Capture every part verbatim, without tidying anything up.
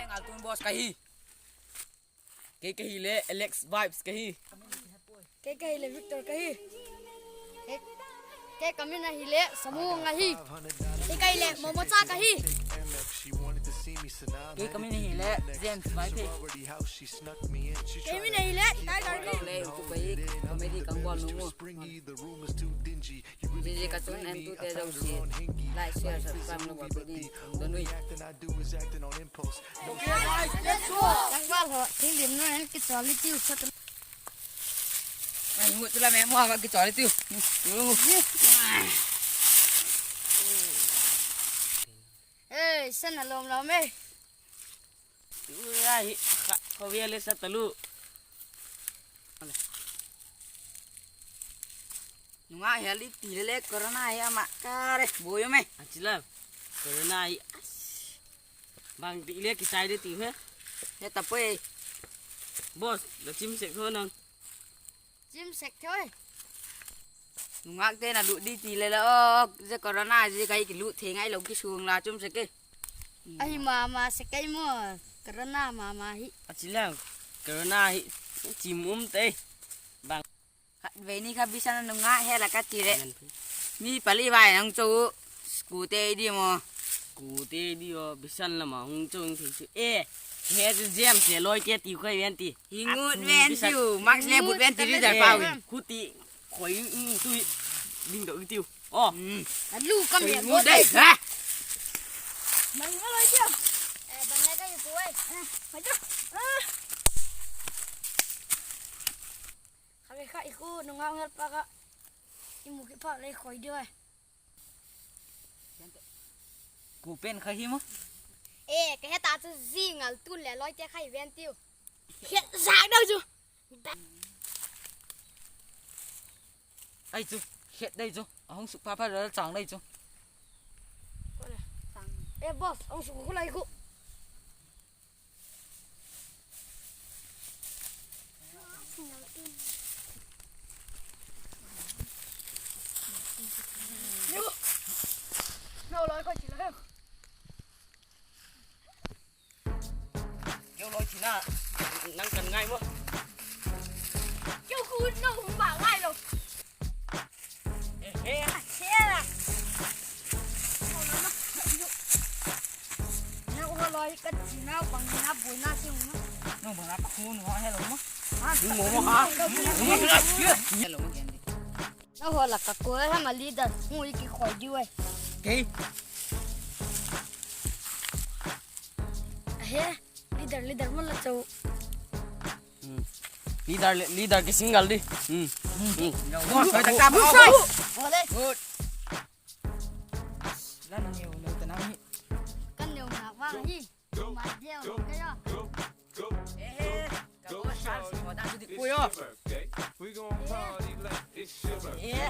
Ngaltun boss ka hi. Kei ka hi le Alex Vibes ka hi. Kei ka hi le Victor ka hi. Kei, kei ka min ahi le Samuang ahi. Kei ka hi le Momocha ka hi. Kei ka min ahi le James Vaiphei. Kei min ahi le Tiger hi. Le YouTube ka hi, comedy ka bawl nuam u. Zia ziak a chun entute zosia like, share, subscribe la bawl ding ka don ui. Let's go. Tangval ho, thinglim nu en kichawl i tiu sa. Ai, ngut chu la me mo va kichawl i tiu. Ei, sen a lawm lawm e. Ui, ai, kha, kha via le sa talu. Nungak hel i ti le le corona hi ama ka re boi um e. A chi la. Corona hi. Bang ti le kichai de ti he. He ta poi. Boss, la chim sek tho nang. Chim sek tho e. Nungakte na lut di ti le la o, zia corona zia ka hi kilut thei ngai lo kisuang la chum sek e. Ahi mama sek ei maw, corona mama hi. A chi la, corona hi chim um te. Bang. Khatvei ni kha bisan a nungak hel a ka ti le. Mi pali vai nang chu. School te di maw. School te di o, bisan lam a hung chong thei chu. E, he chu James le lawite tiu khai ven ti. Hi ngut ven tiu, mask le but ven ti ri dar pau in. Khuti khoi, mm, tui ding do tiu. O. Mm. A lu ka mi ngut dei. Ha. Nang ma loi tiu. E, bang le ka i pu ai. E, mai tiu. A. Kha ve kha i khu nungak hel pa kha. I mu ki pa le khoi di ai. Ku pen kha hi maw? E, ka he ta chu zi ngal tu le lawite kha i ven tiu. He zak dau chu. Ai chu, het dai chu. A hung suk pha pha la chang dai chu. E boss, a hung suk khu lai khu. Keu loi thina, nang kan ngai maw? Keu khu no hung ba ngai lo. E, e. A, he la. Nang ho loi ka thina bang na boi na si hung. Nang bang na ka khu no he lo maw. Nang mo maw ha. He lo maw gen di. Nang ho la ka khu he ma leader. Hung i kikhoi di ui. Kei. He, leader, leader maw la chau. Hmm. Leader, leader ki single di. Hmm. Hmm. Boss, tak tak. Good. Lan neu neu ta nang hi. Kan neu na wa hi. Ma deu ka ya. Eh, eh. Ka ko sa si ko da di ku yo. Eh. Eh.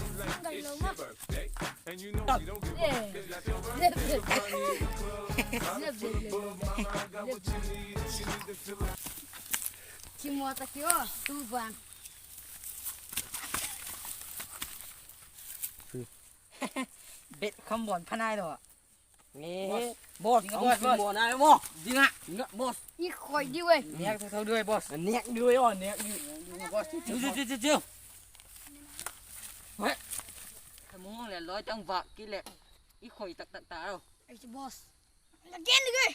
Single lo ma. Ki mo ta ki o, tu bang. Bet kham bon phanai lo. Boss, boss, boss. Mo na mo. Dinga. Boss. I khoi di we. Nek thau thau di we, boss. Nek di we, o, nek di. Boss. Chiu, chiu, chiu, chiu, chiu. He. Khamung le loi tang vak ki le. I khoi tak tak ta lo. Ai, boss. La gen di we.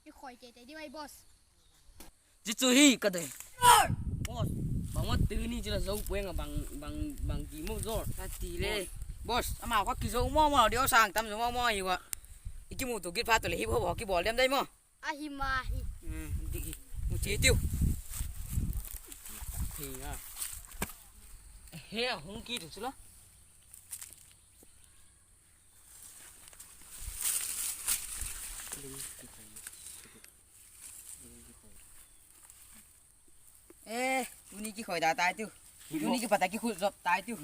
I khoi te te di we, boss. Chi chu hi ka dei. Boss, bang ma tu ni chi la zo pueng a bang, bang, bang ti mo zo. Ka ti le. Boss, ama ka ki zo mo mo, dio sang tam zo mo mo hi wa. I ki mu tu git pha tu le hi bo bo ki bol dem dai mo. A hi ma hi. Hmm, di hi. Mu chi tiu. Hi a. He, hung ki tu chu la. Eh, tuni ki khoi da tai tiu. Tuni ki pata ki khut zop tai tiu.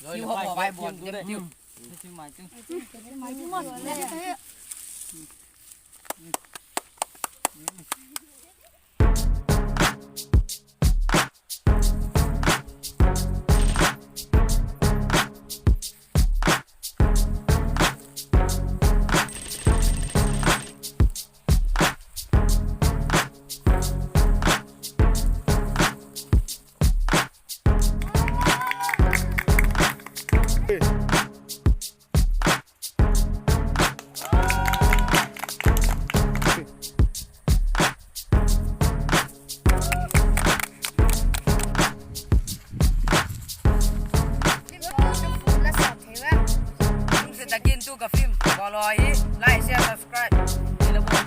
Loi, loi, loi, loi, loi, loi, loi, loi. Follow hi, like, share, subscribe,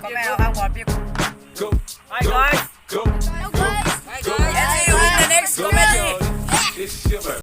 comment a hang bawl piak.